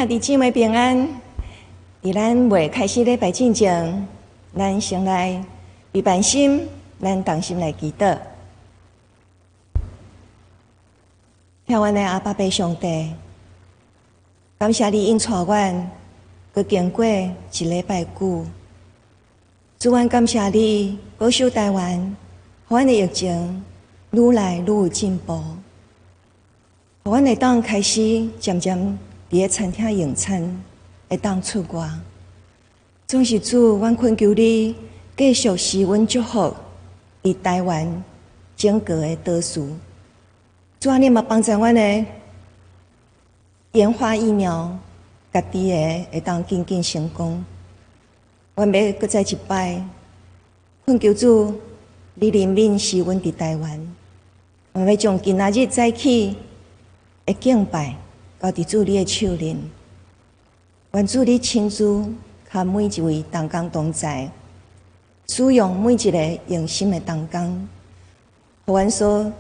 兄弟姊妹平安。佇咱未開始禮拜進前，咱先來預備心，咱同心來祈禱。疼阮的阿爸父上帝，感謝你應帶阮，閣經過一禮拜久。主，阮感謝你保守台灣，予阮的疫情愈來愈有進步，予阮會當開始漸漸佇咧餐廳用餐，會當出外。總是主，阮懇求你繼續賜阮祝福，佇台灣整個的島嶼。主啊，你嘛幫助阮的研發疫苗，家己的會當緊緊成功。阮欲閣再一擺懇求主，你憐憫賜阮佇台灣。阮欲將今仔日早起的敬拜交佇主你的手裡。願主你親自佮每一位同工同在，使用每一个用心的同工，予阮所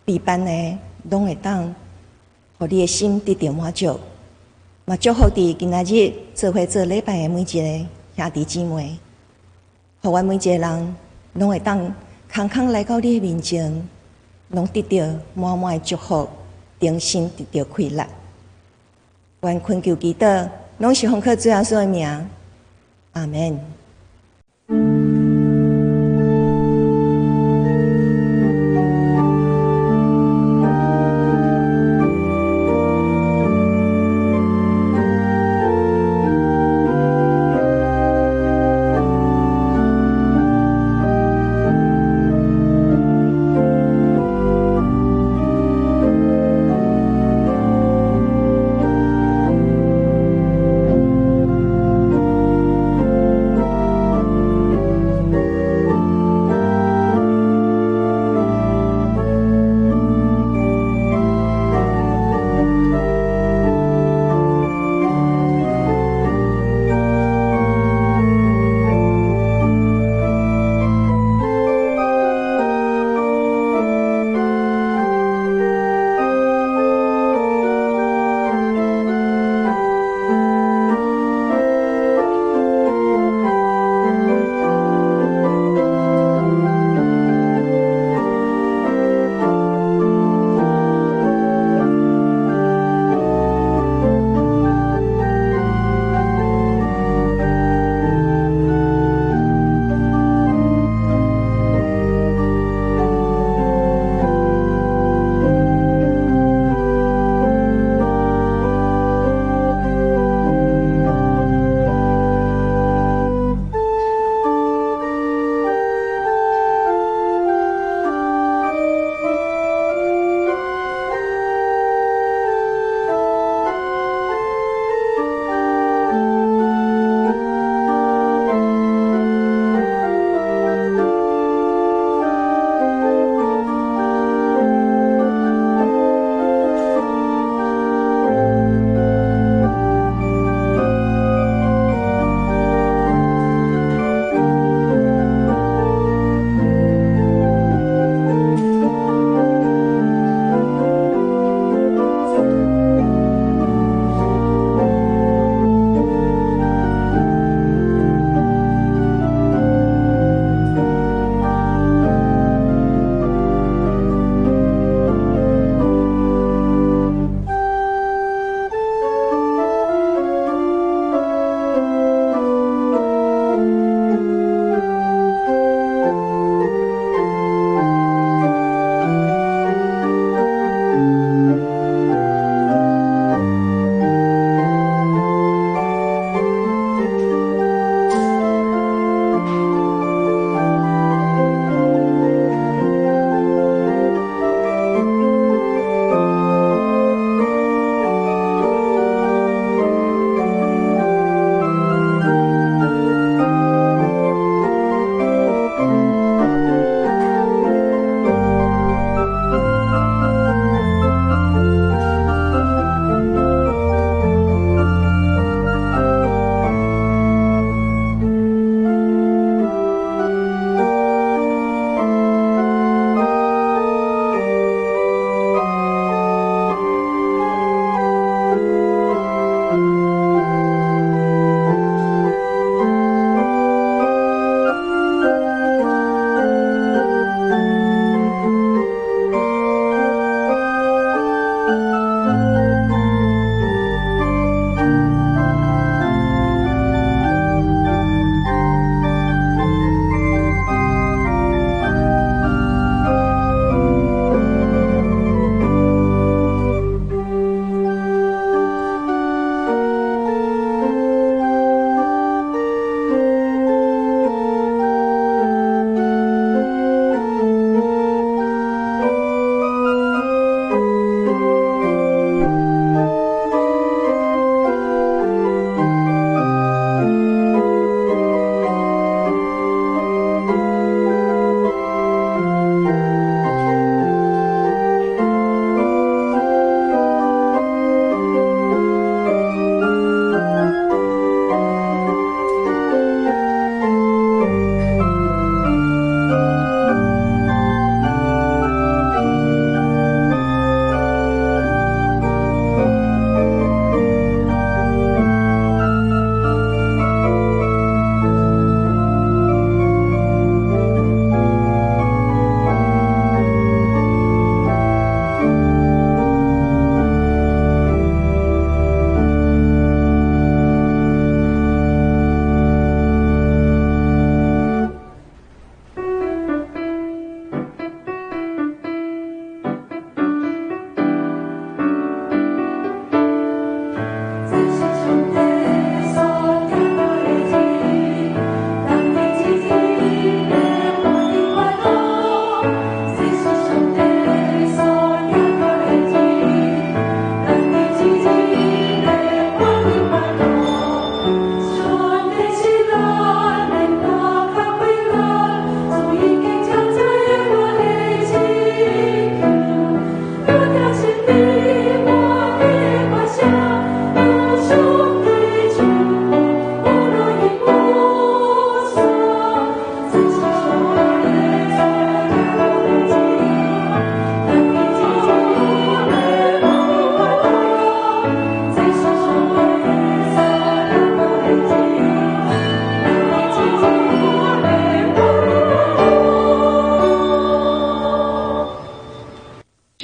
備辦的，攏會當予你的心得著滿足。嘛祝福佇今仔日做伙做禮拜的每一个兄弟姊妹，予阮每一個人攏會當空空來到你的面前，攏得著滿滿的祝福，重新得著快樂。阮懇求祈禱，攏是奉靠主耶穌的名，阿們。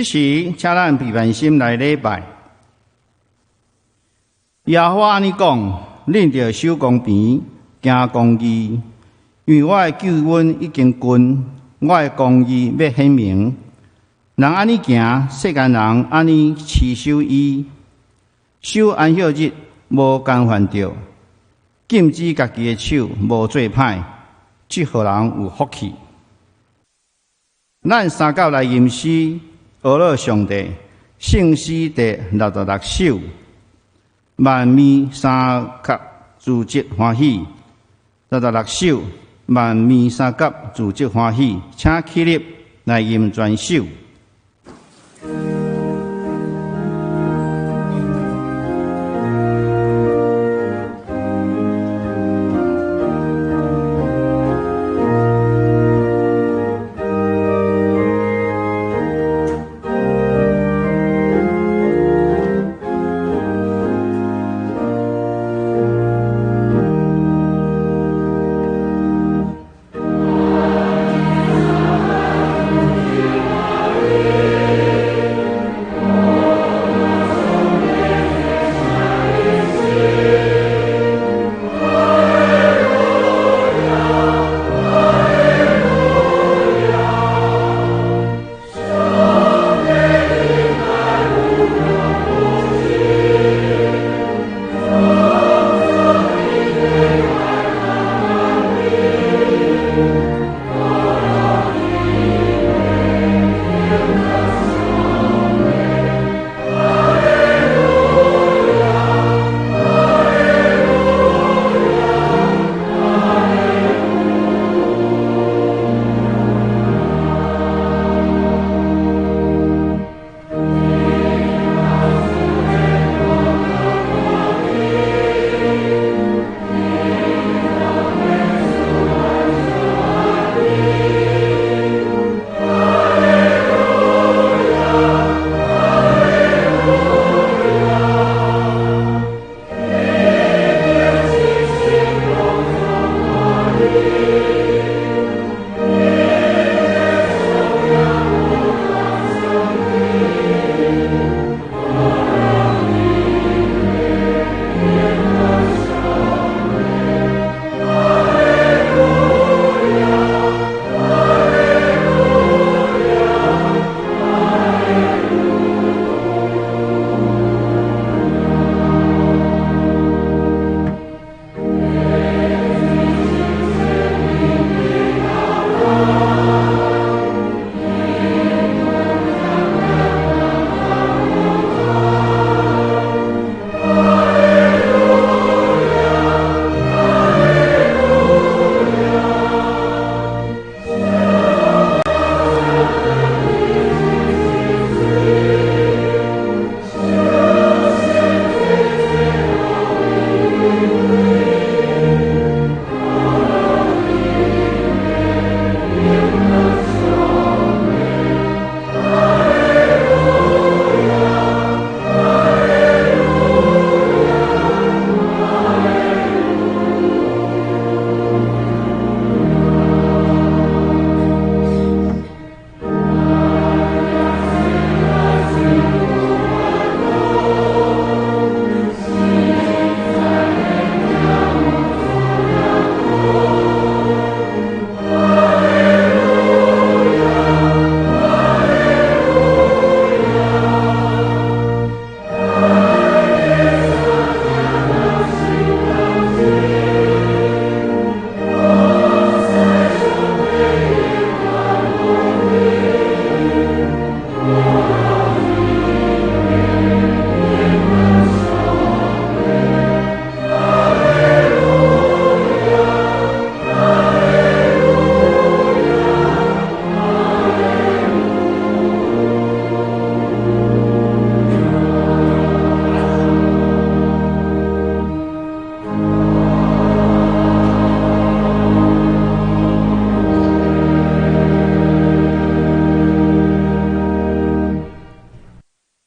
這時，請咱平凡心來禮拜。耶和華按呢講：恁著守公平，行公義，因為我的救恩已經近，我的公義欲顯明。人按呢行，世間人按呢持守伊，守安息日無干犯著，禁止家己的手無做歹，這予人有福氣。咱三甲來吟詩，呵咾上帝，聖詩第66首，萬民相佮自得歡喜。六十六首，萬民相佮自得歡喜，請起立來吟全首。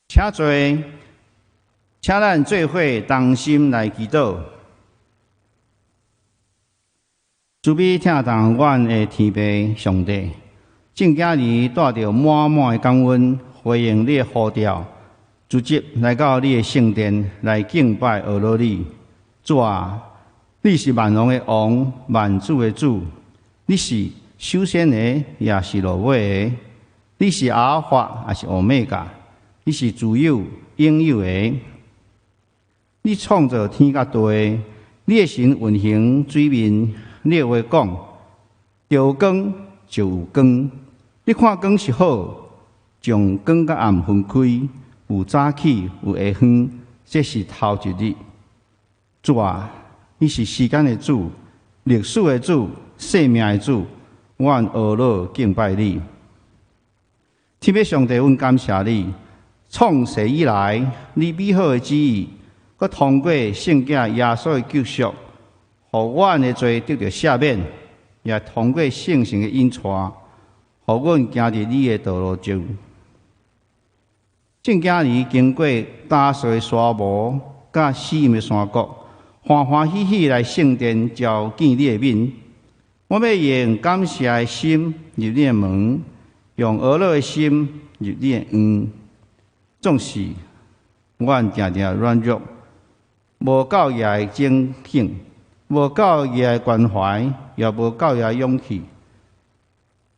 請坐，請咱做伙同心來祈禱。慈悲疼痛阮的天父上帝，眾囝兒帶著滿滿的感恩，回應你的呼召，組織來到你的聖殿來敬拜阿羅你。主啊，你是萬王的王，萬主的主，你是首先的，也是落尾的。你是阿爾法，也是歐米伽，你是自有永有的。你創造天佮地，你的神運行水面，你的話講，著光就有光。你看光是好，將光佮暗分開，有早起，有下昏，這是頭一日。主啊，你是時間的主，歷史的主，生命的主，阮阿樂敬拜你。天父上帝，阮感謝你，創世以來，你美好的旨意，閣通過聖子耶穌的救贖，予阮的罪得著赦免，也通過聖神的引帶，予阮行佇你的道路中。眾囝兒經過大數的沙漠，佮死蔭的山谷，歡歡喜喜來聖殿朝見你的面。我欲用感謝的心入你的門，用阿樂的心入你的院。縱使阮定定軟弱，無夠額的警醒，無夠額的關懷，也無夠額的勇氣，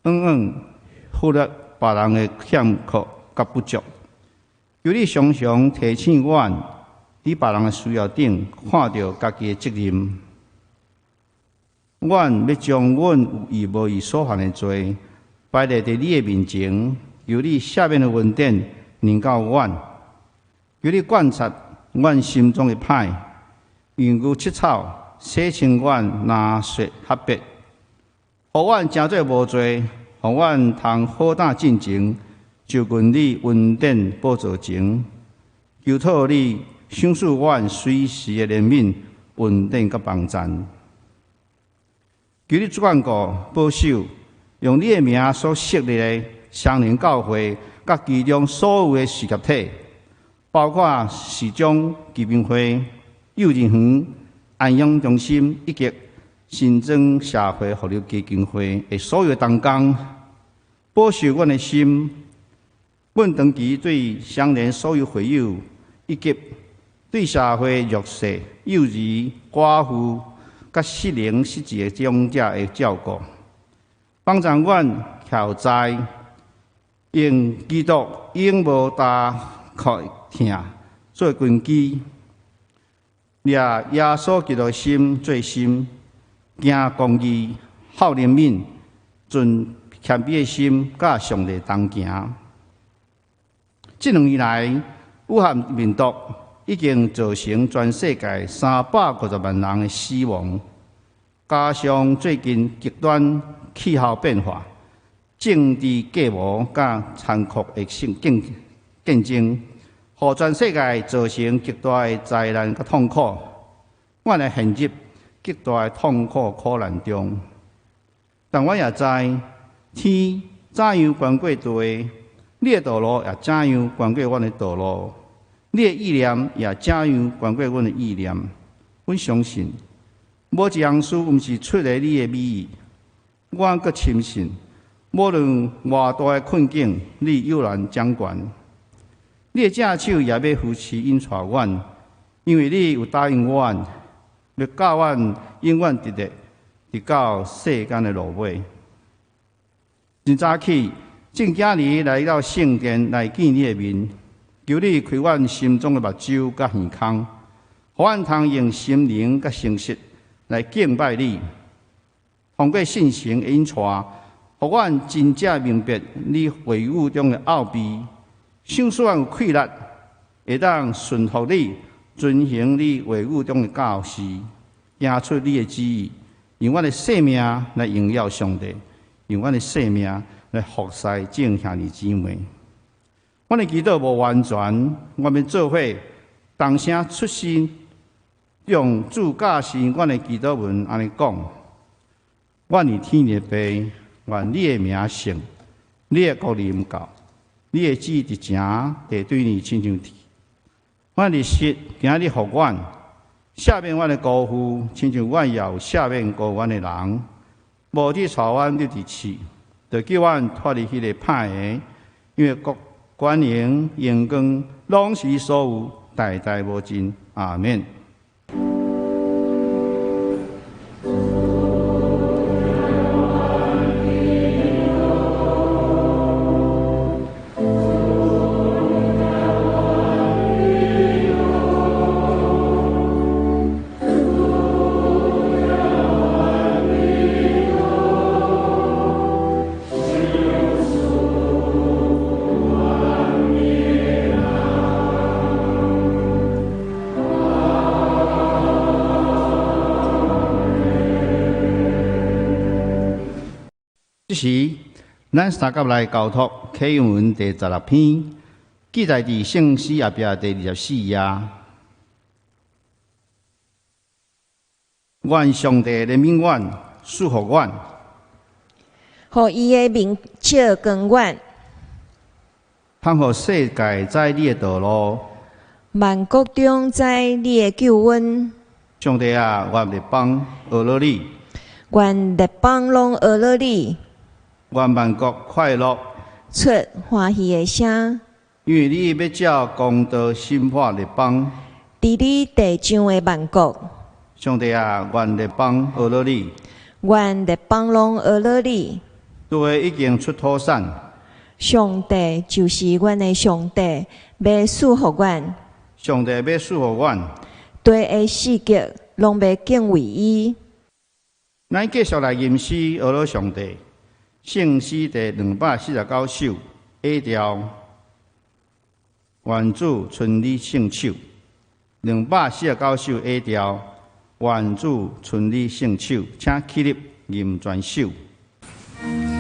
往往忽略別人的欠缺佮不足。求你常常提醒阮，佇別人的需要頂看著家己的責任。阮欲將阮有意無意所犯的罪，擺列佇你的面前，求你赦免的恩典臨到阮。求你觀察阮心中的歹，用牛膝草洗清阮藍雪潔白，予阮成做無罪，予阮通好膽進前，就近你恩典寶座前，求討你賞賜阮隨時的憐憫、恩典佮幫贊。求你眷顧保守，用你的名所設立的雙連教會，佮其中所有的事業體，包括市長基金會、幼兒園、安養中心以及新莊社會福利基金會的所有同工，保守阮的心。阮長期對雙連所有會友，以及對社會弱勢、幼兒、寡婦、佮失能失智的長者的照顧，幫助阮徛在用基督永無焦渴疼做根基，掠耶穌基督的心做心，行公義、好憐憫、存謙卑的心，佮上帝同行。這兩年來，武漢病毒已經造成全世界350萬人的死亡，加上最近極端氣候變化、政治計謀佮殘酷的性競競爭，予全世界造成極大的災難佮痛苦。阮會陷入極大的痛苦苦難中，但阮也知天怎樣懸過地，你的道路也怎樣懸過阮的道路，你的意念也怎樣懸過阮的意念。阮相信，無一項事毋是出於你的美意。阮閣深信，無論偌大的困境，你依然掌權。你的正手也欲扶持引帶阮，因為你有答應阮，欲佮阮永遠佇咧，直到世間的落尾。真早起，眾囝兒來到聖殿來見你的面，求你開阮心中的目睭佮耳孔，予阮通用心靈佮誠實來敬拜你。通過聖神的引帶，予阮真正明白你話語中的奧秘，賞賜阮有氣力，會當順服你，遵行你話語中的教示，行出你的旨意，用阮的生命來榮耀上帝，用阮的生命來服侍眾兄弟姊妹。阮的祈禱無完全，阮欲做伙同聲出聲，用主教示阮的祈禱文按呢講：阮佇天的父，願你的名聖，你的國臨到，你的旨意佇成地對面親像天。阮的食今日予阮，赦免阮的辜負，親像阮也有赦免辜負阮的人。無去帶阮入佇試，著救阮脫離彼个歹的，因為國權能、榮光，攏是伊所有，代代無盡。阿免。這時，咱三甲來交託啟應文第16篇，記載佇聖詩後壁第24頁。願上帝憐憫阮，賜福阮，予伊的面照光阮，通予世界知你的道路。萬國中知你的救恩。上帝啊，願列邦呵咾你，願列邦攏呵咾你，願萬國快樂，出歡喜的聲。因為你欲照公道審判列邦。佇你地上的萬國。上帝啊，願列邦呵咾你，願列邦攏呵咾你。地已經出土產。上帝就是阮的上帝，欲賜福阮。上帝欲賜福阮。地的四極攏欲敬畏伊。咱繼續來吟詩呵咾上帝，聖詩第249首 A 調，願主伸你聖手。249首 A 調，願主伸你聖手，請起立吟全首。願主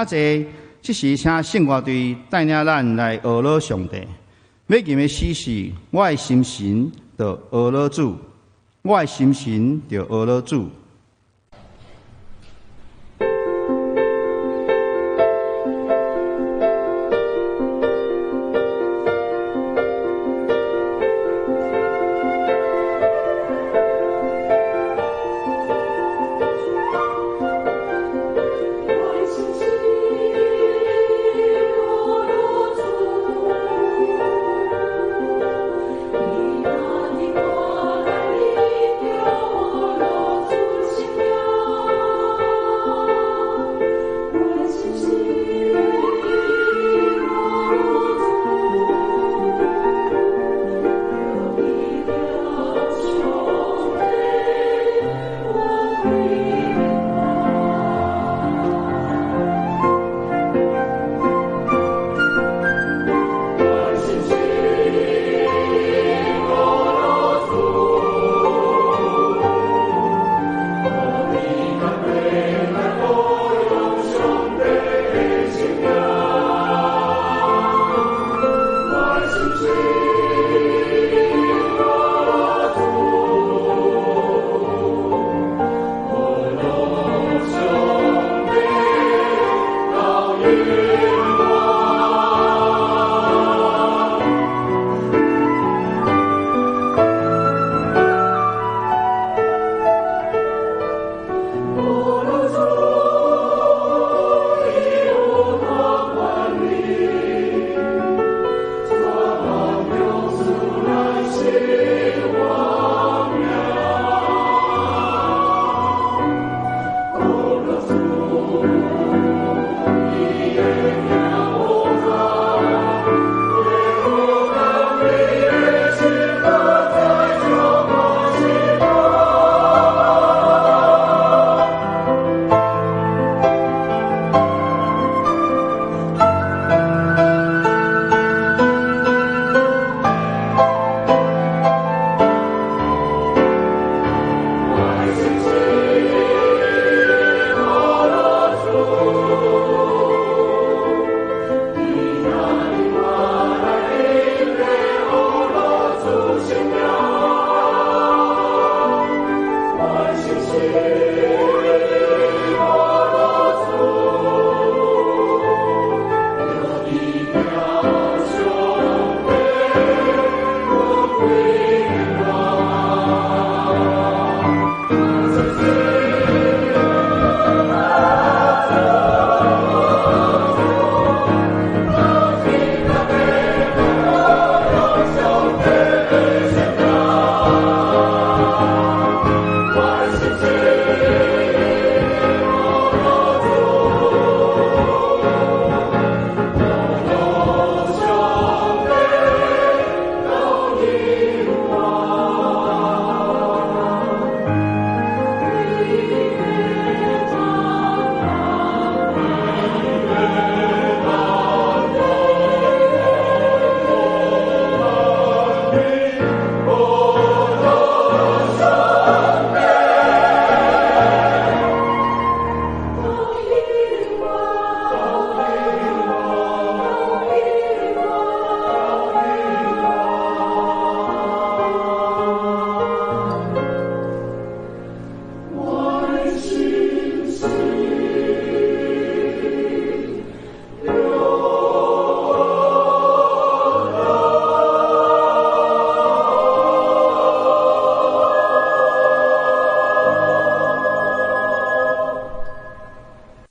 請坐，這時請聖歌隊帶領咱來呵咾上帝。欲吟的詩是：我的心神著呵咾主，我的心神著呵咾主。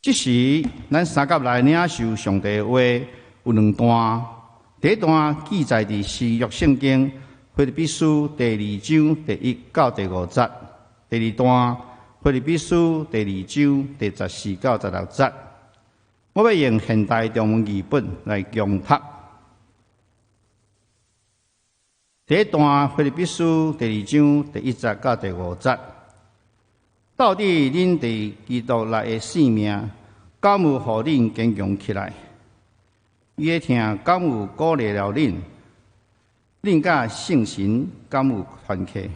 這時，咱三甲來領受上帝話有兩段。第一段記載佇新約聖經腓立比書第二章第一到第五節；第二段腓立比書第二章第十四到十六節。我欲用現代中文譯本來誦讀。第一段腓立比書第二章第一節到第五節。到底恁佇基督內的性命，敢有予恁堅強起來？伊的疼敢有鼓勵了恁？恁佮聖神敢有團契？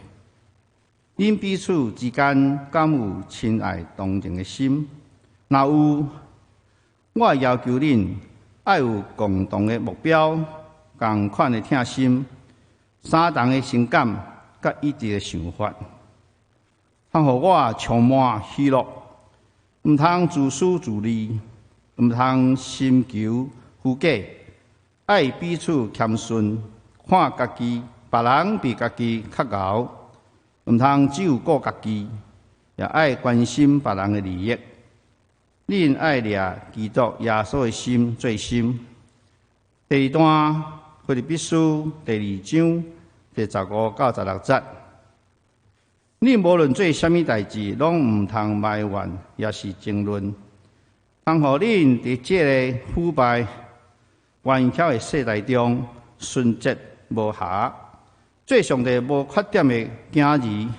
恁彼此之間敢有親愛同情的心？若有，我要求恁愛有共同的目標、仝款的疼心、相同的情感，佮一致的想法，通予我充滿喜樂。毋通自私自利，毋通尋求虛假，愛彼此謙遜，看家己，別人比家己較𠢕，毋通只有顧家己，也愛關心別人的利益。恁愛掠基督耶穌的心做心。第二段，腓立比書第二章第15到16節。恁無論做啥物代誌，攏毋通埋怨，抑是爭論。通予恁佇這個腐敗、頑巧的世代中，純潔無瑕，做上帝無缺點的囝兒。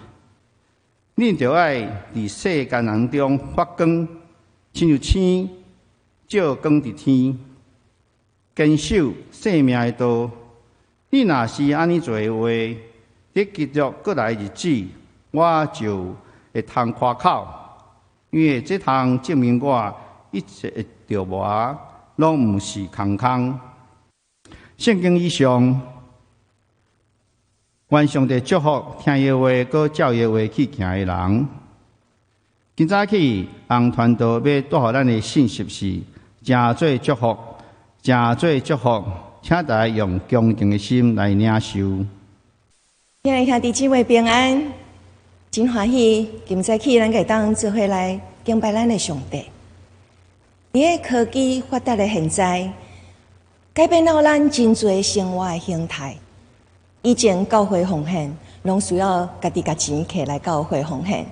恁著愛佇世間人中發光，親像星照光佇天，堅守生命的道。恁若是按呢做的話，佇基督閣來日子，我就會通誇口，因為這通證明我一切的著磨攏毋是空空。聖經以上，願上帝祝福聽伊話、閣照伊話去行的人。今早起洪傳道欲帶予咱的信息是：誠做祝福，誠做祝福，請大家用恭敬的心來領受。親愛兄弟姊妹平安，真歡喜，今早起咱會當做伙來敬拜咱的上帝。佇個科技發達的現在，改變了咱真濟生活的形態。以前教會奉獻，攏需要家己共錢摕來教會奉獻。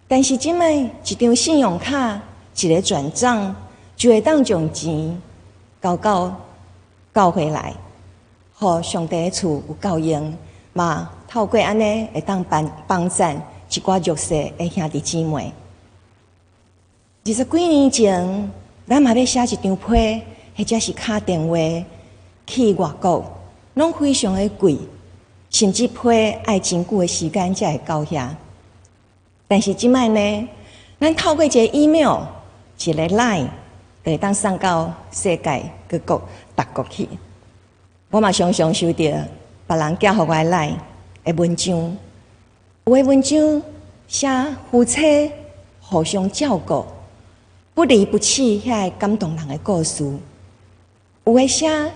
但是這擺一張信用卡，一个轉帳，就會當將錢交到教會來，予上帝的厝有夠用，嘛透過按呢會當幫幫贊一寡弱勢的兄弟姊妹。20幾年前，咱嘛欲寫一張批，或者是敲電話去外國，攏非常的貴，甚至批愛真久的時間才會到遐。但是這擺呢，咱透過一個 email、一個 line，就會當送到世界各國、逐國去。我嘛常常收著別人寄予我的 line 的文章，有的文章寫夫妻互相照顧、不離不棄，遐个感動人的故事；有的寫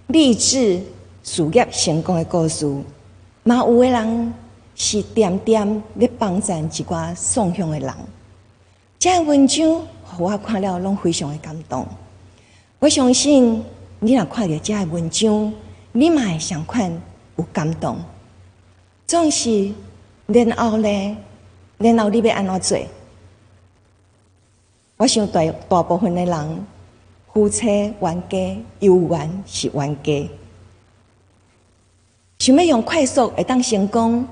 勵志事業成功的故事，嘛有的人是恬恬咧幫贊一寡喪鄉的人。這个文章，予我看了攏非常的感動。我相信你若看著這个文章，你嘛會相款有感動。總是，然後呢？然後你欲按怎做？我想大大部分的人，夫妻冤家，猶原是冤家，想欲用快速會當成功，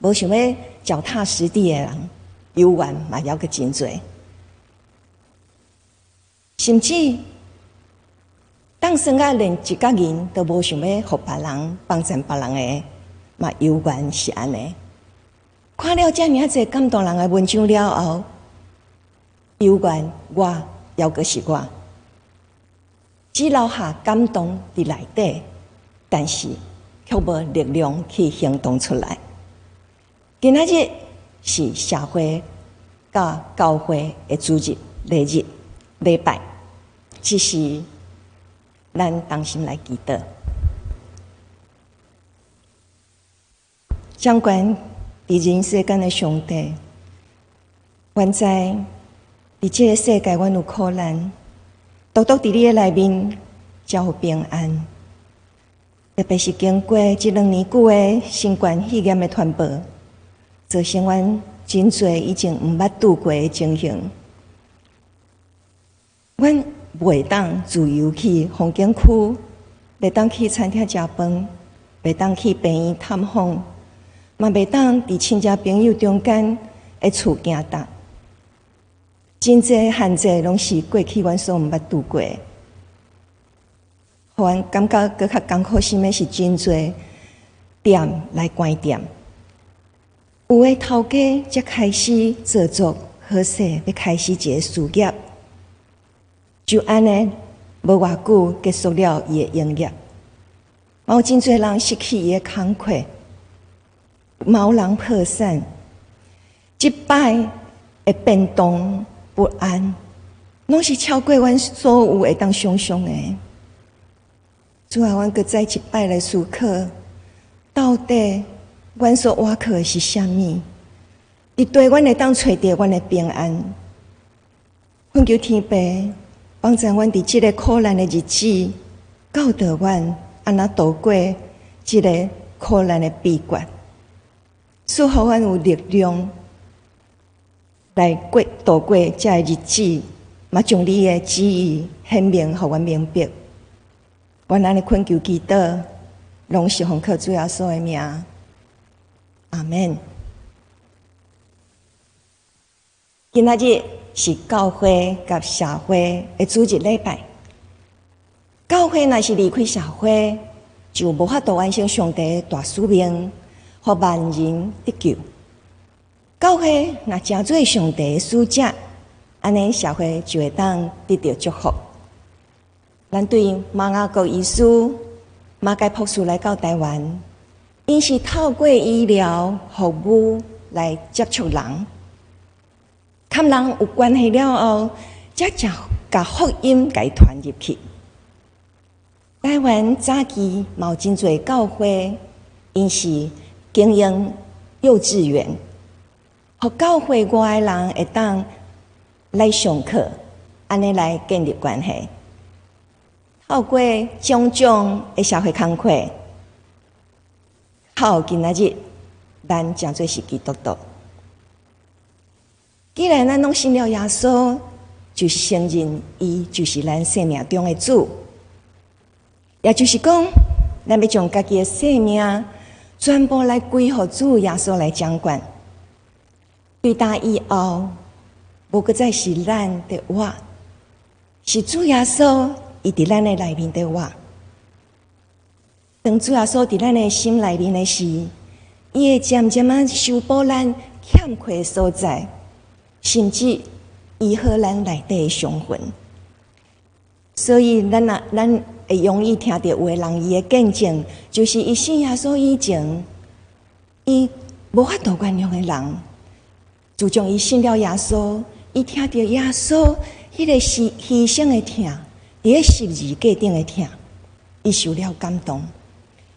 無想欲腳踏實地的人，猶原嘛猶閣真濟。甚至當算甲連一角銀都無想欲予別人幫贊別人的，嘛猶原是按呢。看了遮爾濟感動人的文章了後，猶原我猶閣是我，只留下感動佇內底，但是卻無力量去行動出來。今仔日是社會佮教會的主日禮日禮拜，這時咱同心來祈禱。掌權佇人世間的上帝，阮知佇這个世界，阮有苦難，獨獨佇你的內面才有平安。特別是經過這2年久的新冠肺炎的傳播，造成阮真濟以前毋捌拄過的情形。阮袂當自由去風景區，袂當去餐廳食飯，袂當去病院探訪，嘛袂當佇親戚朋友中間的厝行動。真濟限制攏是過去阮所毋捌拄過的。予阮感覺閣較艱苦心的是真濟店來關店，有的頭家才開始做作好勢，欲開始一个事業。就按呢，無偌久結束了伊的營業。嘛有真濟人失去伊的工課，嘛有人破產。這擺的變動不安，攏是超過阮所有會當想像的。主啊，阮閣再一擺來思考，到底阮所倚靠的是啥物？佇佗阮會當揣著阮的平安。懇求天父幫助阮佇這个苦難的日子，教導阮按怎度過這个苦難的秘訣，賜予阮有力量來過度過這个日子，嘛將你的旨意顯明，予阮明白。阮按呢懇求祈禱，攏是奉靠主耶穌的名，阿們。今仔日是教會佮社會的主日禮拜。教會若是離開社會，就無法度完成上帝大使命，予萬人得救。教會若成做上帝的使者，按呢社會就會當得著祝福。咱對馬雅各醫師、馬偕博士來到台灣，𪜶是透過醫療服務來接觸人，佮人有關係了後，才將福音共伊傳入去。台灣早期嘛有真濟教會，𪜶是經營幼稚園，予教會外的人會當來上課，按呢來建立關係。透過種種的社會工課，到今仔日，咱成做是基督徒。既然咱攏信了耶穌，就承認伊就是咱生命中的主，也就是講，咱欲將家己的生命全部來歸予主耶穌來掌管。對今以後，無閣再是咱佇活，是主耶穌。伊佇咱的內面佇活。當主耶穌佇咱的心內面的時，伊會漸漸仔修補咱欠缺的所在，甚至醫好咱內底的傷痕。所以，咱若咱會容易聽著有的人伊的見證，就是伊信耶穌以前，伊無法度原諒的人，自從伊信了耶穌，伊聽著耶穌彼个是犧牲的疼。佇咧十字架頂的疼，伊受了感動，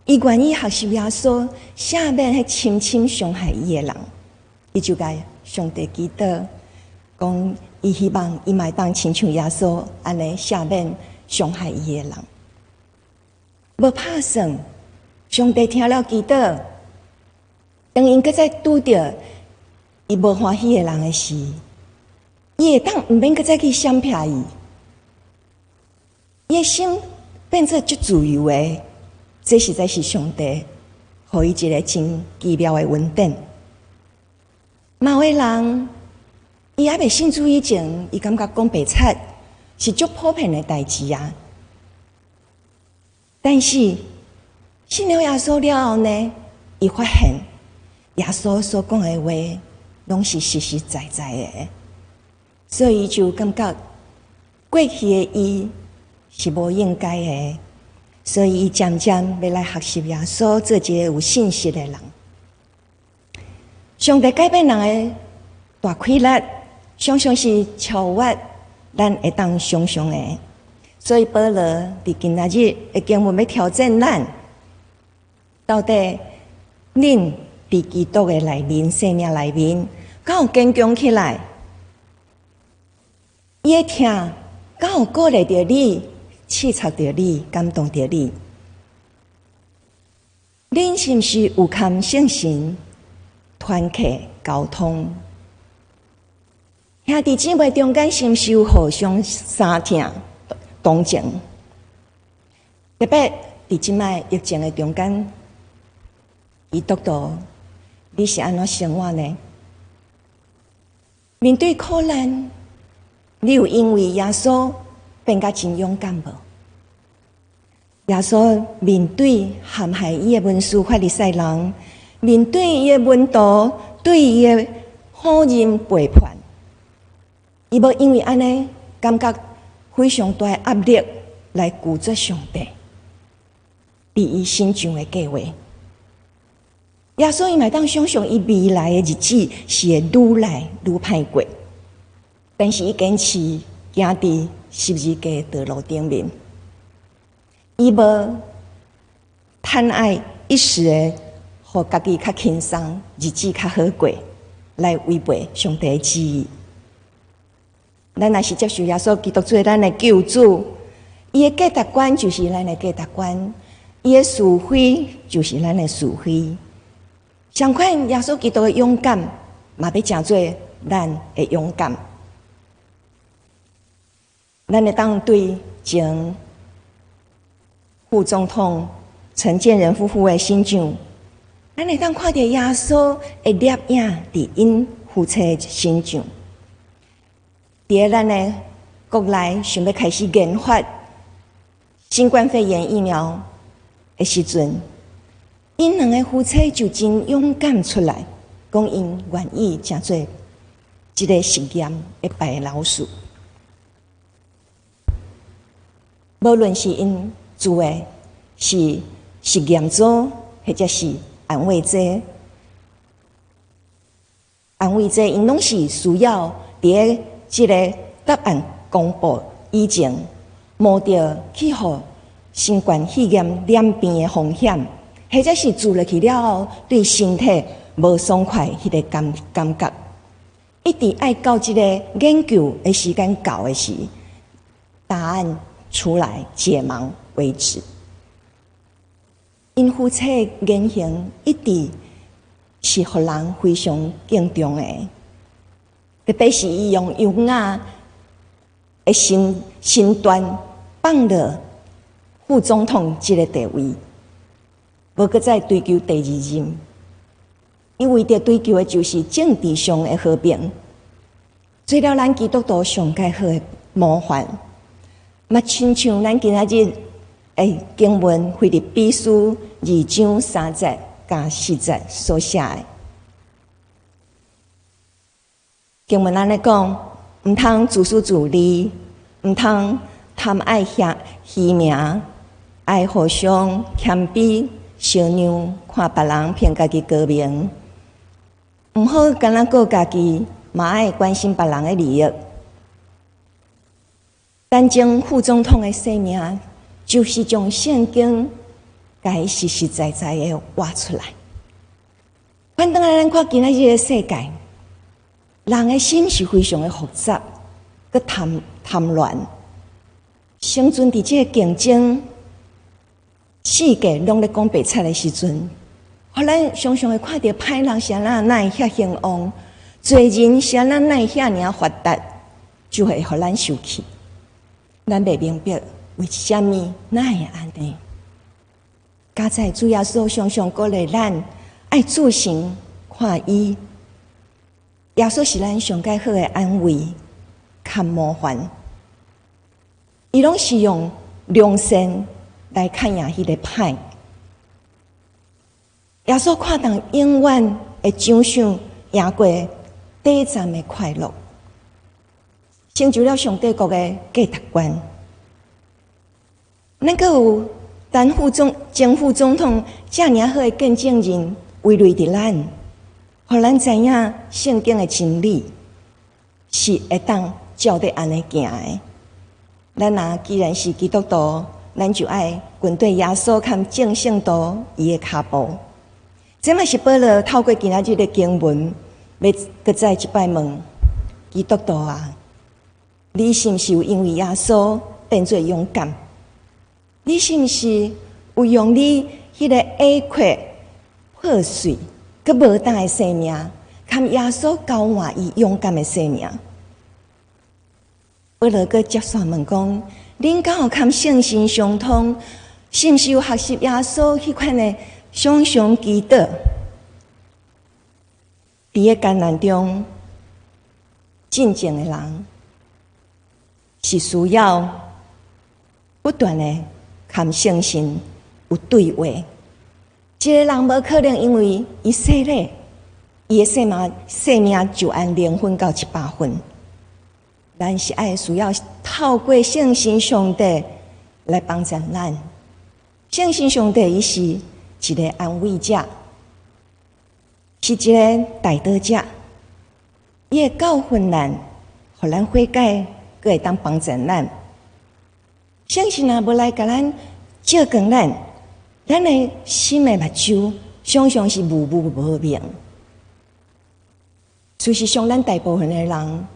伊願意學習耶穌赦免彼深深傷害伊的人，伊就共上帝祈禱，講伊希望伊嘛會當親像耶穌按呢赦免傷害伊的人。無拍算，上帝聽了祈禱，當𪜶閣再拄著伊無歡喜的人的時，伊會當毋免閣再去閃避伊。伊的心變做足自由的，這實在是上帝予伊一个真奇妙的恩典。嘛有的人，伊猶未信主以前，伊感覺講白賊是足普遍的代誌啊。但是信了耶穌了後呢，伊發現耶穌所講的話攏是實實在在的，所以伊就感覺過去的伊是無應該的，所以伊漸漸欲來學習耶穌，做一个有信實的人。上帝改變人的大氣力，常常是超越咱會當想像的。所以保羅佇今仔日的經文欲挑戰咱，到底恁佇基督的內面、生命內面，敢有堅強起來？伊的疼敢有鼓勵著你？刺插著你，感動著你？恁是毋是有佮聖神團契交通？兄弟姊妹中間是毋是有互相相疼同情？特別佇這擺疫情的中間，基督徒，你是按怎生活呢？面對苦難，你有因為耶穌變甲真勇敢無？耶穌面對陷害伊的文士法利賽人，面對伊的門徒對伊的否認背叛，伊無因為按呢感覺非常大的壓力來拒絕上帝佇伊身上的計劃。耶穌伊嘛會當想像伊未來的日子是會愈來愈歹過，但是伊堅持行佇十字架道路頂面，伊無貪愛一時的，予家己較輕鬆，日子較好過，來違背上帝的旨意。咱若是接受耶穌基督做咱的救主，伊的價值觀就是咱的價值觀，伊的是非就是咱的是非。相款，耶穌基督的勇敢，嘛欲成做咱的勇敢。咱會當對前副總統陳建仁夫婦的身上，咱會當看著耶穌的掠影佇𪜶夫妻身上。佇咱的國內想欲開始研發新冠肺炎疫苗的時陣，𪜶兩个夫妻就真勇敢出來，講𪜶願意成做這个實驗的白老鼠。無論是𪜶做的是實驗組，或者是安慰劑，安慰劑𪜶攏是需要佇這个答案公布以前，冒著去予新冠肺炎染病的風險，或者是注落去了後對身體無爽快彼个感覺，一直愛到這个研究的時間到的時，答案出來解盲為止。𪜶夫妻言行一直是予人非常敬重的，特別是伊用優雅的身段放落副總統這个地位，無閣再追求第二任。伊為著追求的就是政治上的和平，做了咱基督徒上蓋好的模範。嘛，親像咱今仔日的經文，腓立比書二章三節佮四節所寫的經文，按呢講，毋通自私自利，毋通貪愛遐虛名，愛互相謙卑，相讓，看別人比家己高明，毋好干焦顧家己，嘛愛關心別人的利益。陳前副總統的生命，就是將聖經共伊實實在在的活出來。反轉來，咱看今仔日的世界，人的心是非常的複雜，閣貪亂，生存佇這个競爭世界，攏咧講白賊的時陣，予咱常常會看著歹人是按怎會遐興旺，罪人是按怎會遐爾發達，就會予咱生氣。咱袂明白為啥物哪會按呢？佳哉主耶穌常常鼓勵咱愛注神看伊，耶穌是咱上蓋好的安慰，佮模範。伊攏是用良善來抗贏彼個歹。耶穌看重永遠的獎賞，贏過短暫的快樂，成就了上帝國的價值觀。咱閣有前副總統遮爾好的見證人圍內佇咱，予咱知影聖經的真理是會當照咧按呢行的。咱若既然是基督徒，咱就愛跟綴耶穌佮眾聖徒伊的跤步。這嘛是保羅透過今仔日的經文，欲閣再一擺問基督徒啊：你是毋是有因為耶穌變做勇敢？你是毋是有用你彼个下塊破碎、閣無膽的生命，佮耶穌交換伊勇敢的生命？保羅閣接續問講：恁敢有佮聖神相通？是毋是有學習耶穌彼款的常常祈禱？佇个艱難中，進前的人是需要不斷的佮聖神有對話。一个人無可能因為伊洗禮，伊的生命就按零分到100分。咱是愛需要透過聖神上帝來幫助咱。聖神上帝伊是一个安慰者，是一个代禱者，伊會教訓咱，予咱悔改，閣會當幫助咱。聖神若無來共咱照光咱，咱的心的目睭常常是霧霧無明。事實上，咱大部分的人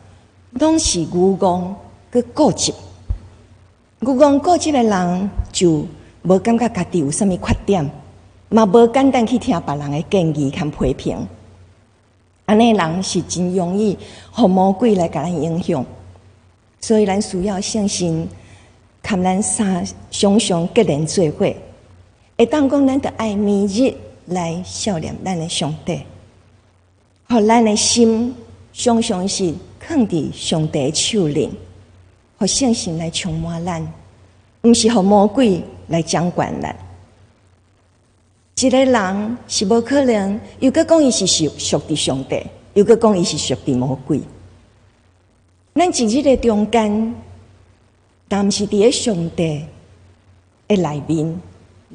攏是愚戇閣固執。愚戇固執的人就無感覺家己有啥物缺點，嘛無簡單去聽別人的建議佮批評。按呢人是真容易予魔鬼來共咱影響，所以咱需要聖神，佮咱三常常結連做伙，會當講咱著愛每日來想念咱的上帝，予咱的心常常是囥佇上帝手裡，予聖神來充滿咱，毋是予魔鬼來掌管咱。一个人是無可能，又閣講伊是屬佇上帝，又閣講伊是屬佇魔鬼。咱一日的中間，但毋是佇咧上帝的內面，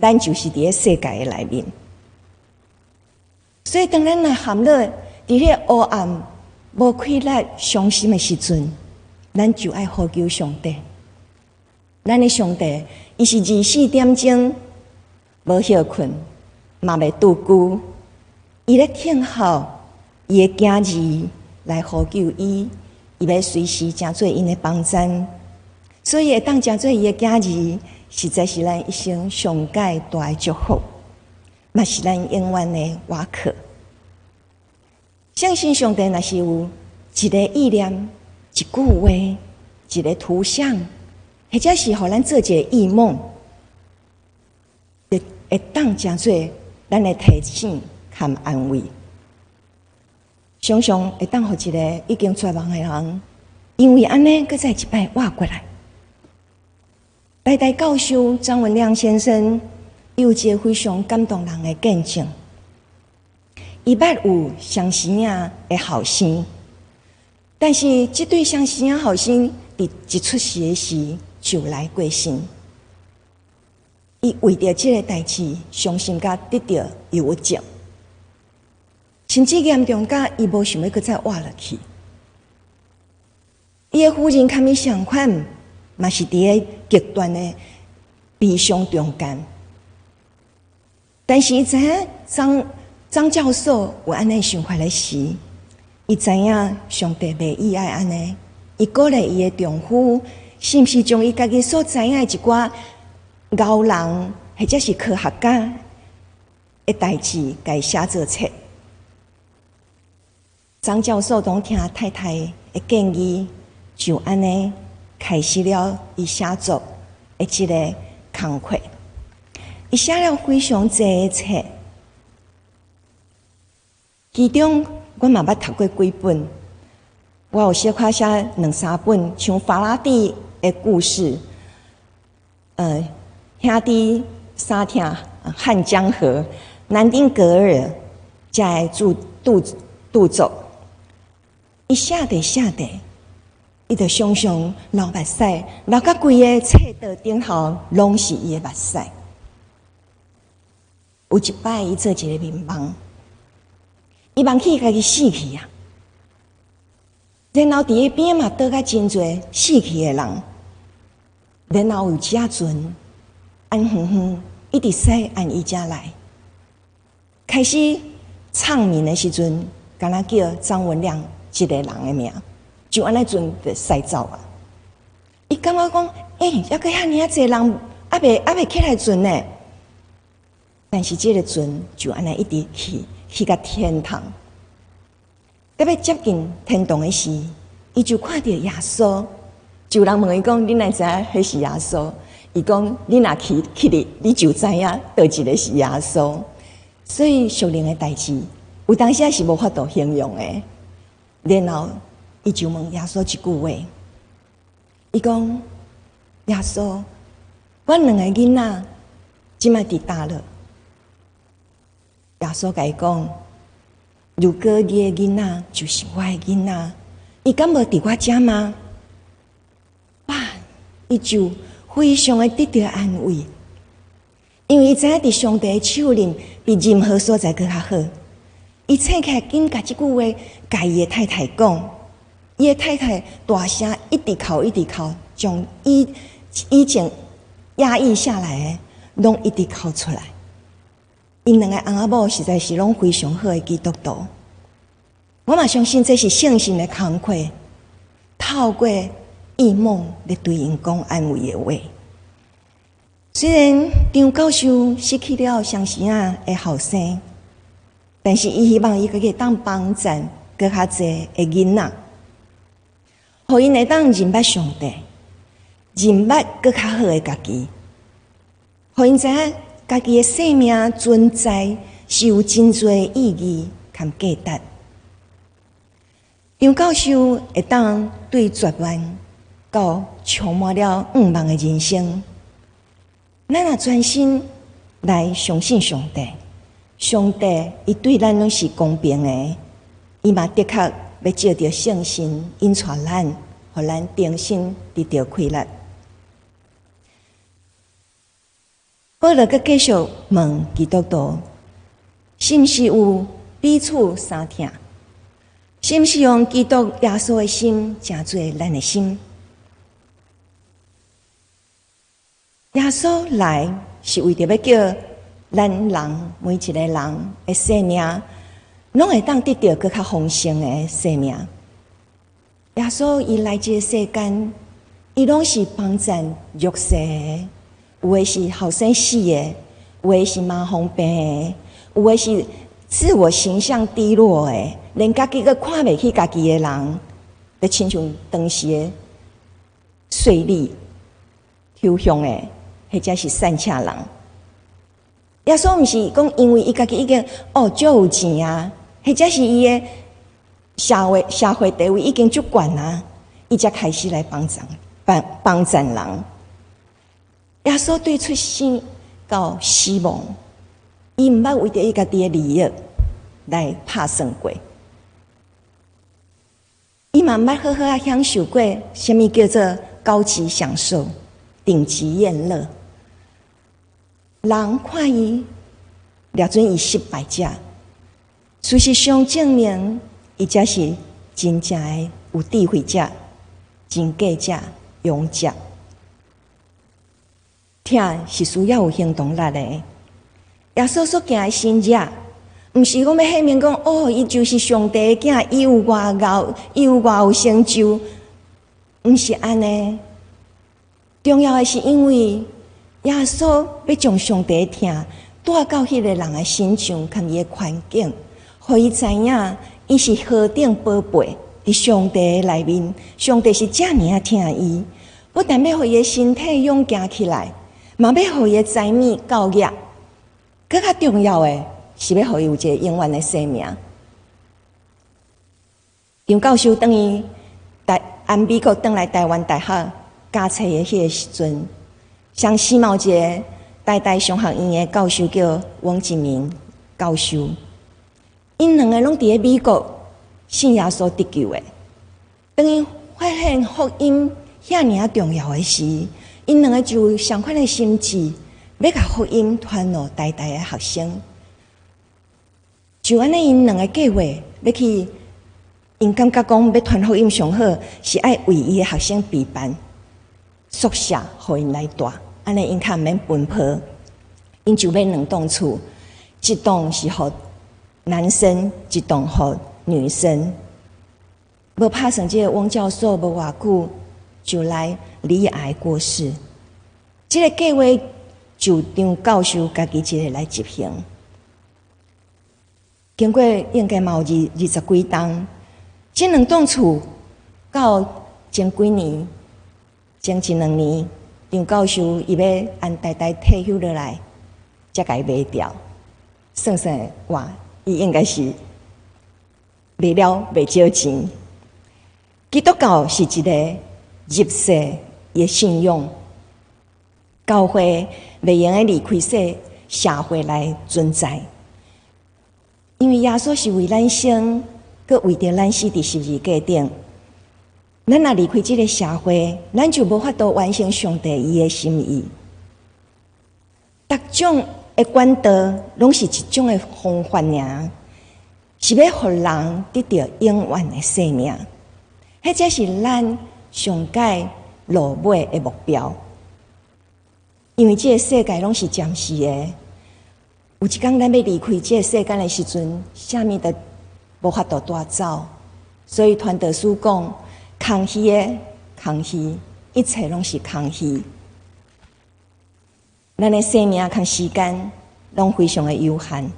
咱就是佇咧世界的內面。所以，當咱若陷落佇咧黑暗、無氣力、傷心的時陣，咱就愛呼求上帝。咱的上帝，伊是24點鐘無歇睏，嘛袂拄久，伊咧聽候伊的囝兒來呼求伊，伊欲隨時成做𪜶的幫贊。所以會當成做伊的囝兒，實在是咱一生上蓋大的祝福，嘛是咱永遠的倚靠。相信上帝若是有一个意念、一句話、一个圖像，或者是予咱做一个異夢，會當成做咱的提醒和安慰。常常會當予一个已經絕望的人，因為按呢，閣再一擺活過來。台大教授張文亮先生有一个非常感動人的見證。伊捌有相生仔的後生，但是這對相生仔後生佇一出世的時就來過身。伊為著這个代誌，傷心甲得著憂鬱症，甚至嚴重甲伊無想欲閣再活落去。伊的夫人佮伊相款，嘛是佇个極端的悲傷中間。但是伊知影張張教授有按呢想法的時，伊知影上帝袂意愛按呢。伊鼓勵伊的丈夫，是毋是將伊家己所知影的一寡熬人或者是科學家的代誌，共伊寫做冊。張教授當聽太太的建議，就按呢開始了伊寫作的這个工課。伊寫了非常濟的冊，其中我嘛捌讀過幾本，我有小可寫兩三本，像法拉第的故事，兄弟三聽漢江河、南丁格爾遮的著作，伊寫著寫著，伊就常常流目屎，流甲規个冊桌頂頭攏是伊的目屎。有一擺，伊做一个眠夢，伊夢見家己死去啊，然後佇彼邊嘛倒甲真濟死去的人，然後有一隻船，按遠遠一直駛按伊遮來，開始唱名的時陣，敢若叫張文亮一个人的名，就按呢船就駛走啊。伊感覺講，欸，猶閣遐爾仔濟人，猶未起來船呢。但是這个船就按呢一直去，去到天堂。特別接近天堂的時，伊就看著耶穌。就有人問伊講：“你哪知影彼是耶穌？”伊講：“你若去去，你就知影佗一个是耶穌。”所以屬靈的代誌，有當時是無法度形容的。然後伊就問耶穌一句話：伊講，耶穌，阮兩个囡仔這擺佇佗落？耶穌共伊講：如果你的囡仔就是我的囡仔，伊敢無佇我遮嗎？伊就非常的得著安慰，因為伊知影佇上帝的手裡比任何所在閣較好。伊醒起來緊共這句話，共伊的太太講，伊的太太大聲一直哭一直哭，將以前壓抑下來的攏一直哭出來。𪜶兩個翁仔某實在是攏非常好的基督徒。我嘛相信這是聖神的工課，透過異夢咧對𪜶講安慰的話。雖然張教授失去了相生仔的後生，但是伊希望伊家己會當幫贊閣較濟的囡仔，予𪜶會當認捌上帝，認捌閣較好的家己，予𪜶知影家己的生命存在是有真濟意義佮價值。張教授會當對絕望到充滿了願望的人生，咱若專心來相信上帝，上帝伊對咱攏是公平的，伊嘛的確欲藉著聖神引帶咱，予咱重新得著氣力。保羅閣繼續問基督徒，是毋是有彼此相疼？是毋是用基督耶穌的心，成做咱的心？耶穌來是為著欲叫咱人每一个人的生命，攏會當得著閣較豐盛的生命。耶穌伊來這个世間，伊攏是幫贊弱勢的，有的是後生死的，有的是麻風病的，有的是自我形象低落的，連家己閣看袂起家己的人，就親像當時的稅吏、抽象的，或者是散赤人。耶穌毋是講因為伊家己已經哦足有錢啊，或者是伊的社會地位已經足懸啊，伊才開始來幫助幫幫贊人。耶穌對出生到死亡，伊毋捌為著伊家己的利益來拍算過，伊嘛毋捌好好仔享受過啥物叫做高級享受、頂級宴樂。人看伊，掠準伊失敗者。事實上證明，伊才是真正的有智慧者、真格者、勇者。疼是需要有行動力的。耶穌所行的神蹟，毋是講欲顯明講哦，伊就是上帝的囝，伊有偌𠢕，伊有偌有成就，毋是按呢。重要的是因為耶穌欲將上帝的疼帶到彼个人的身上，佮伊的環境，予伊知影伊是何等寶貝，佇上帝的內面，上帝是遮爾仔疼伊，不但欲予伊的身體勇健起來，嘛欲予伊的財物夠額。閣較重要的是欲予伊有一个永遠的生命。張教授轉去台，按美國轉來台灣大學教冊的彼个時陣，雙思某一个台大商學院的教授叫翁金明教授，𪜶兩个攏佇咧美國信耶穌得救的。當𪜶發現福音遐爾仔重要的時，𪜶兩個就有相款的心志，欲共福音傳予台大的學生。就按呢，𪜶兩个計劃欲去，𪜶感覺講欲傳福音上好，是愛為伊的學生備辦宿舍，予𪜶來蹛，按呢𪜶較毋免奔波。𪜶就買兩棟厝，一棟是予男生，一棟予女生。無拍算，這个翁教授無偌久就來罹癌過世。這个計劃就張教授家己一個來執行。經過應該嘛有二十幾冬，這兩棟厝到前幾年、前一兩年，張教授伊欲按台大退休落來，才共伊賣掉。算算哇，伊應該是賣了袂少錢。基督教是一個入世的信仰，教會袂用得離開這社會來存在，因為耶穌是為咱生，閣為著咱死佇十字架頂。咱若離開這个社會，咱就無法度完成上帝伊的心意。逐種的管道，攏是一種的方法爾，是欲予人得著永遠的生命。彼才是咱上蓋落尾的目標。因為這个世界攏是暫時的，有一工咱欲離開這个世間的時陣，啥物都無法度帶走。所以傳道書講，空虛的空虛，一切攏是空虛。咱的生命佮時間攏非常的有限，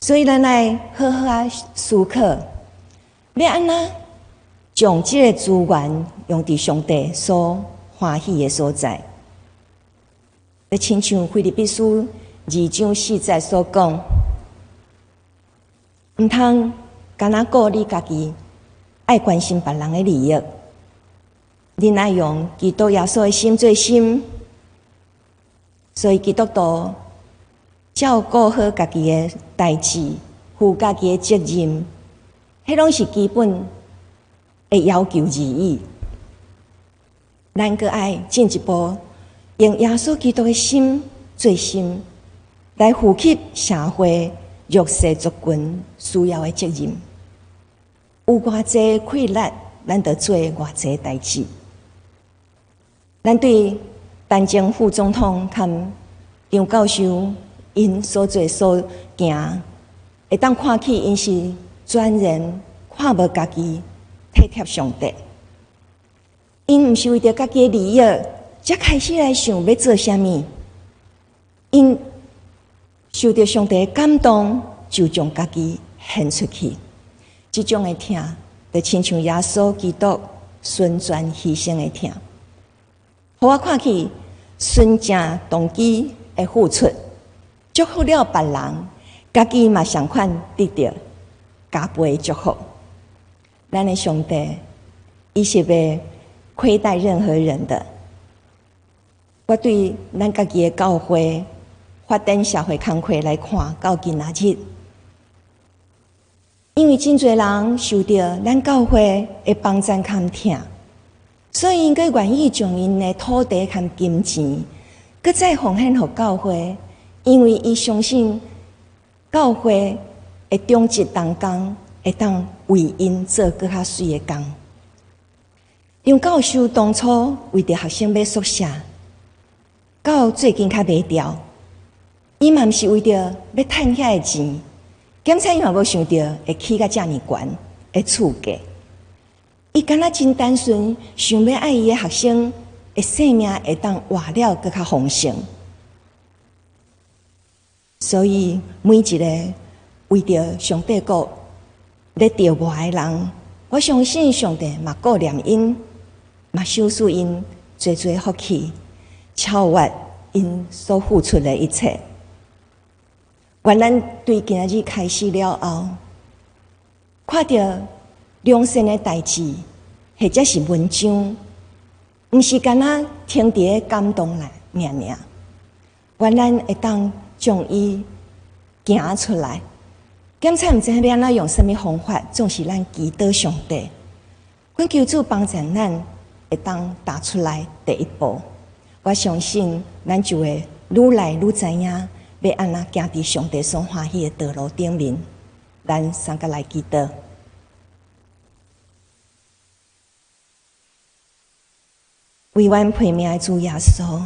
所以咱愛好好仔思考，欲按怎將這個資源用佇上帝所歡喜的所在。就親像腓立比書二章四節所講，毋通干焦顧你家己，愛關心別人的利益。恁愛用基督耶穌的心做心，所以基督徒照顧好家己的代誌，負家己的責任，彼攏是基本的要求而已。咱閣愛進一步用耶穌基督的心做心，來負起社會弱勢族群需要的責任。有偌濟氣力，咱就做偌濟代誌。咱對陳前副總統佮張教授𪜶所做所行，會當看起𪜶是專人看無家己，體貼上帝。𪜶毋是為著家己的利益，才開始來想欲做啥物。𪜶受著上帝的感動，就將家己獻出去。這種的疼，就親像耶穌基督純全犧牲的疼。予我看去，純正動機的付出，祝福了別人，家己嘛相款得著加倍的祝福。咱的上帝，伊是袂虧待任何人的。我對咱家己的教會發展社會工課來看，到今仔日，因為真濟人受著咱教會的幫贊佮疼，所以𪜶閣願意將𪜶的土地佮金錢，閣再奉獻予教會，因為伊相信教會的長執同工會當為𪜶做閣較媠的工。張教授當初為著學生買宿舍，到最近較賣掉，伊嘛毋是為著欲趁遐个錢，兼且伊嘛無想著會起甲遮爾懸的厝價。伊敢若真單純，想欲愛伊的學生的生命會當活了閣較豐盛。所以每一个為著上帝國咧著愛的人，我相信上帝嘛顧念𪜶，嘛賞賜𪜶濟濟福氣，超越𪜶所付出的一切。願咱對今仔日開始了後，看著良善的代誌，或者是文章，毋是干焦停佇咧感動來爾爾。願咱會當將伊行出來，檢查毋知影欲按怎用啥物方法，總是咱祈禱上帝，懇求主幫助咱會當踏出來第一步。我相信咱就會愈來愈知影欲按怎行佇上帝所歡喜的道路頂面。咱三個來祈禱。為阮配命的主耶穌，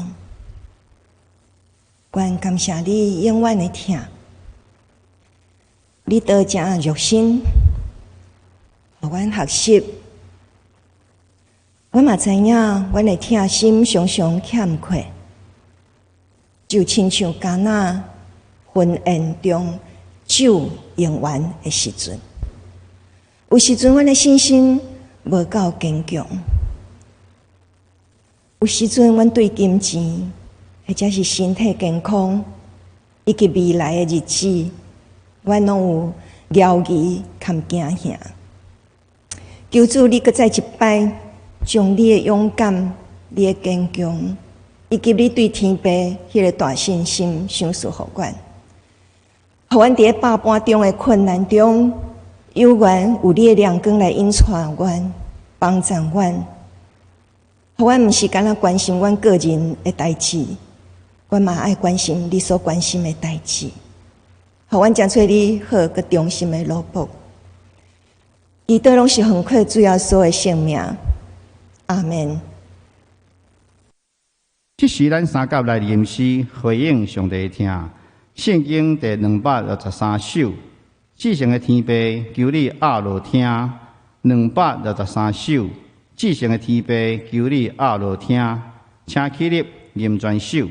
阮感謝你永遠的疼，你道成肉身，予阮學習。阮嘛知影，阮的疼心常常欠缺，就親像迦拿婚宴中酒用完的時陣，有時陣阮的信心無夠堅強，有時陣阮對金錢或者是身體健康以及未來的日子，阮攏有猶疑佮驚嚇。求主，你閣再一擺將你的勇敢、你的堅強，以及你對天父彼个大信心賞賜予阮，予阮佇咧百般中的困難中，有緣有你的亮光來引帶阮，幫助阮，予阮毋是干焦關心阮個人的代誌，阮嘛愛關心你所關心的代誌，予阮誠揣你好閣忠心的奴僕。祈禱攏是奉靠主耶穌的聖名，阿們。這時，咱三甲來吟詩回應上帝的疼。聖經第263首，至聖的天父，求你壓落聽。263首，至聖的天父，求你壓落聽，請起立，吟全首。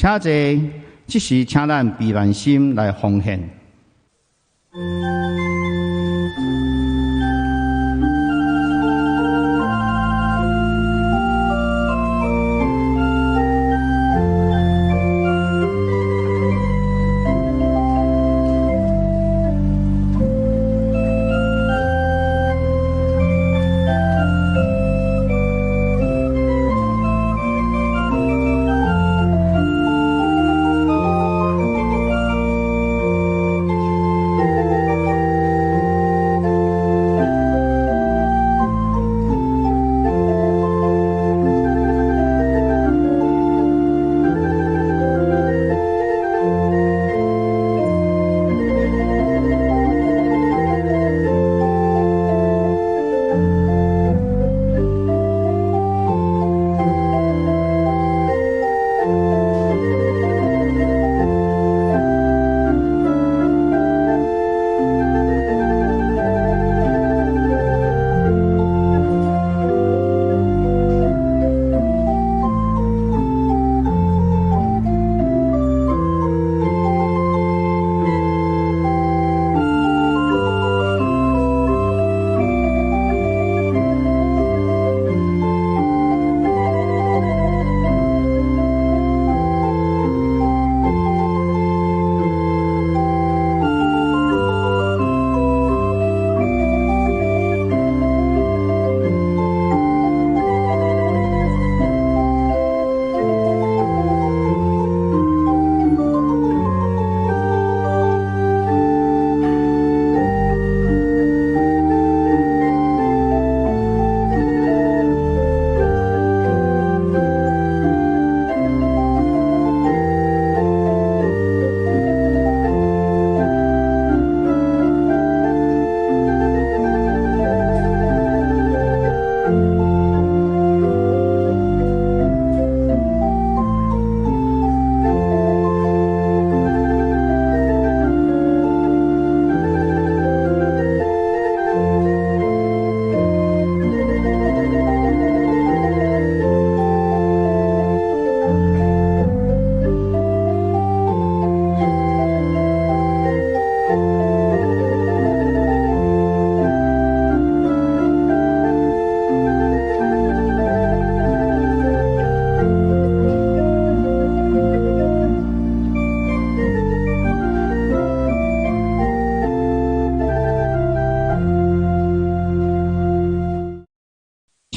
請坐，這時請咱閉萬心來奉獻。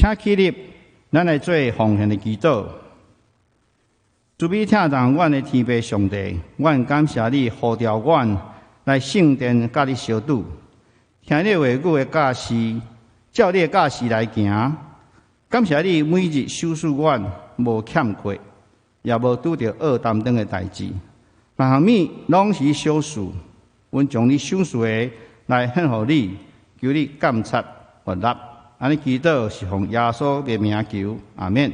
請起立，咱來做奉獻的祈禱。慈悲疼痛阮的天父上帝，阮感謝你呼召阮來聖殿佮你相拄，聽你話語的教示，照你的教示來行。感謝你每日賞賜阮無欠缺，也無拄著惡擔當的代誌。凡項物攏是小事，阮將你賞賜的來獻予你，求你鑒察悅納。按呢祈禱是奉耶穌的名求，阿們。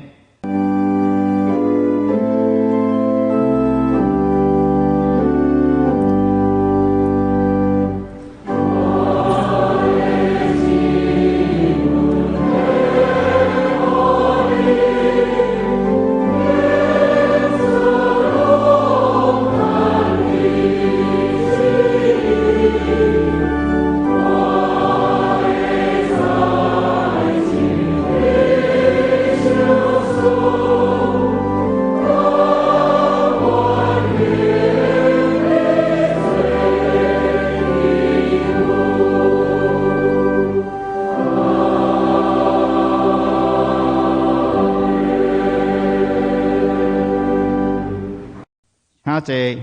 兄弟，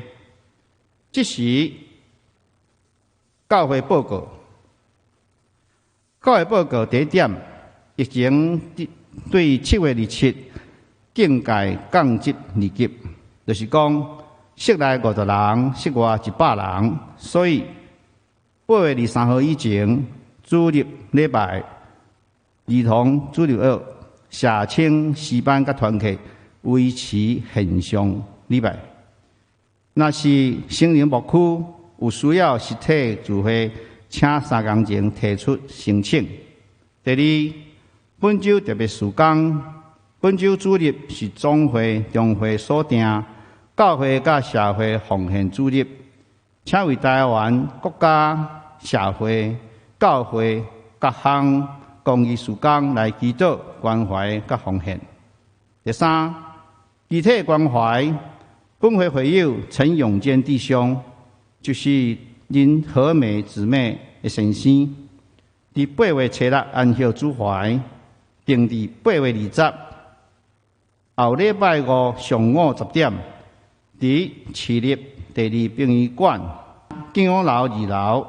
這時教會報告，教會報告第一點，疫情對7月27境界降級二級，就是講室內50人，室外100人，所以8月23號以前，主日禮拜兒童主日學、社青詩班佮團契維持線上禮拜。若是成人牧區有需要實體聚會，請三工前提出申請。第二，本週特別事工，本週主日是總會、中會所定教會佮社會奉獻主日，請為台灣國家、社會、教會各項公益事工來祈禱、關懷佮奉獻。第三，具體關懷。本會會友陳永堅弟兄，就是林和美姊妹的先生，佇8月初6安息主懷，定佇8月20，後禮拜五上午10點，佇市立第二殯儀館景福樓2樓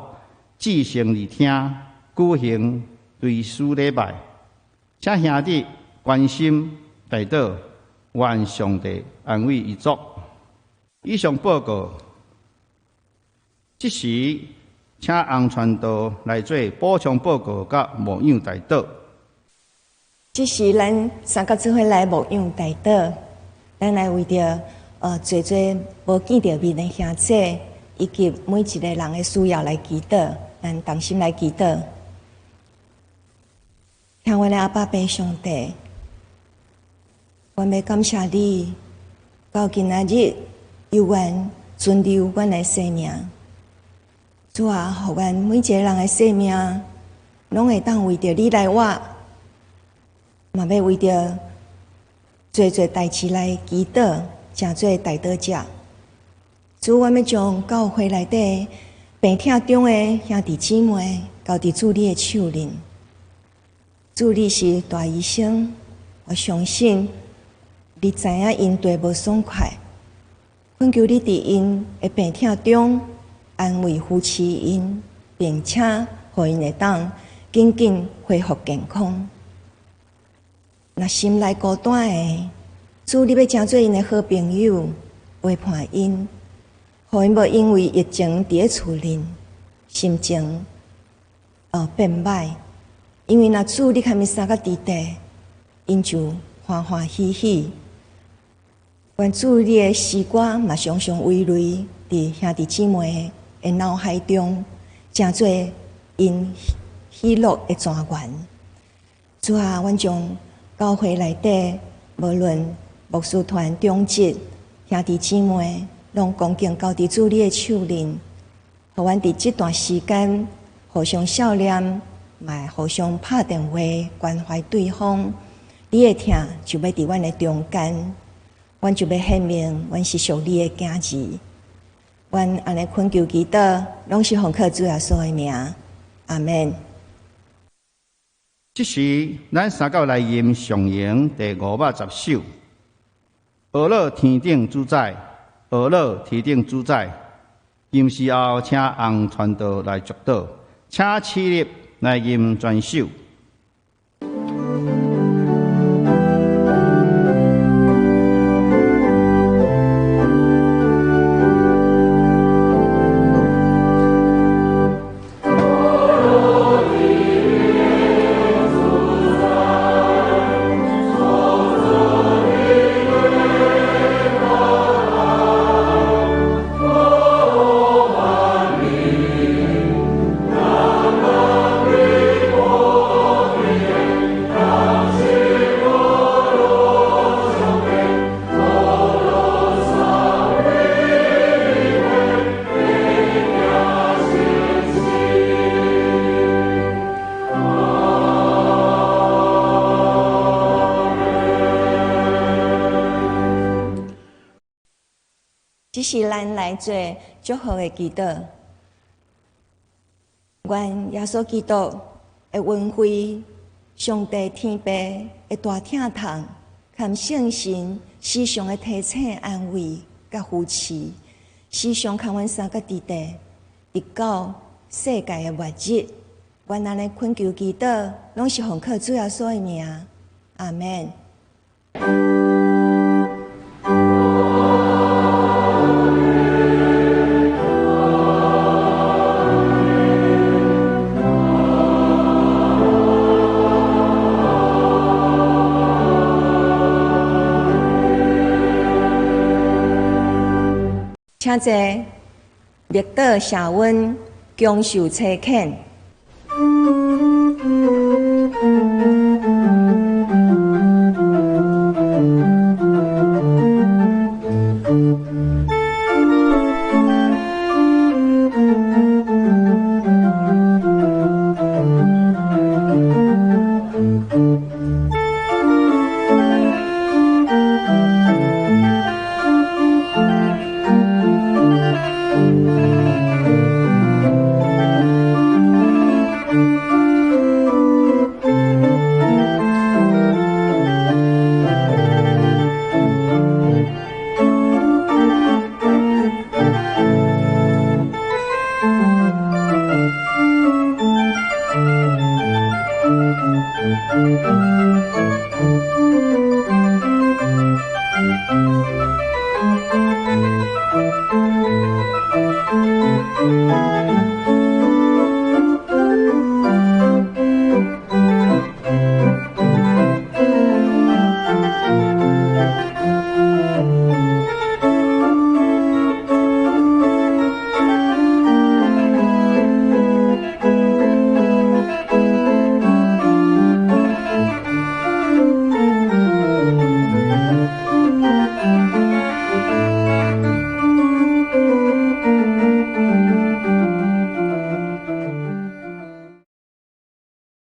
至聖二廳舉行追思禮拜，請兄弟關心代禱，願上帝安慰遺族。以上報告，這時請洪傳道來做補充報告佮牧養代禱。這時咱三個做伙來牧養代禱，咱來為著濟濟無見著面的兄弟，以及每一個人的需要來祈禱，咱同心來祈禱。聽阮的阿爸父上帝，阮欲感謝你，到今仔日。猶原存留阮的生命，主啊，予阮每一個人的生命，攏會當為著你來活，嘛欲為著濟濟代誌來祈禱，成做代禱者。主，阮欲將教會內底病痛中的兄弟姊妹，交佇主你的手裡。主，你是大醫生，我相信你知影𪜶對無爽快。懇求你佇𪜶的病痛中安慰扶持𪜶，並且予𪜶會當緊緊恢復健康。若心內孤單的，主你欲成做𪜶的好朋友，陪伴𪜶，予𪜶無因為疫情佇咧厝裡心情變歹。因為若主你共𪜶相佮佇佇，𪜶就歡歡喜喜。願主你的詩歌嘛，常常遺留佇兄弟姊妹的腦海中，成做𪜶喜樂的泉源。主啊，阮將教會內底，無論牧師團長執兄弟姊妹，攏恭敬交佇主你的手裡，予阮佇這段時間互相笑臉，嘛互相拍電話關懷對方。你的疼就欲佇阮的中間。阮就欲顯明，阮是屬你的囝兒。阮按呢懇求祈禱，攏是奉靠主耶穌的名。阿們。這時，咱三九來吟上詠第510首。呵咾天頂主宰，呵咾天頂主宰。吟詩後，請洪傳道來祝禱，請起立來吟全首。這是咱來做祝福的祈禱，願耶穌基督的恩惠、上帝天父的大疼痛，含聖神時常的提醒、安慰佮扶持，時常共阮三個弟弟，直到世界的末日。阮按呢懇求祈禱，攏是奉靠主耶穌的名，阿們。請坐，綠島社溫，享受差遣。